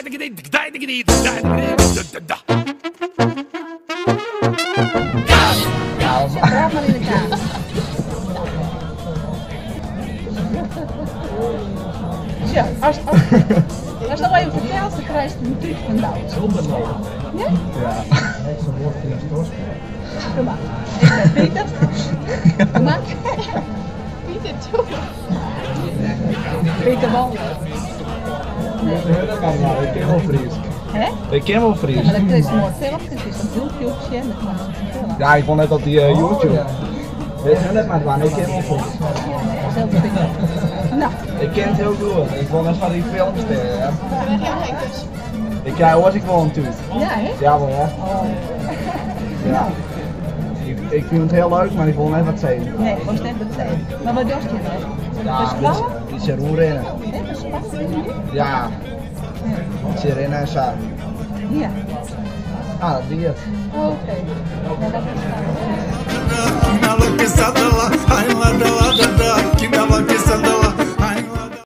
Praat mar yn de kaart. Sjoch, as, as, as no even fertelst, dan krijst in tút fan Doutzen. Ja? Ja. Kom mar. Ik ben Pieter. Kom mar. Pieter, toe. Pieter Wal. Ik kin wol Frysk. Hè? Ik kin wol Frysk. Ja, mar dat is in moai filmpje, it is op YouTube sjen, dat kan ik fertelle. Ja, ik wol net op die eh, YouTube. Dit net mar dwaan, ik kin wol Frysk. Nou. Ik kin it hiel goed. Ik wol net foar dy films stean. Ik krij oars ek wol in tút. Ja, hè? Ja, wol, hè? Oh. Ja. Ik, ik fyn it hiel leuk, mar ik wol net wat sizze. Nee, wolst net wat sizze. Mar wat dochst hjir dan? Ja, Skoalle? Bytsje rûnrinne. Ja. Bytsje rinne en sa. Ja. Ah, dat wie it. Oké. Nou, dat is fijn.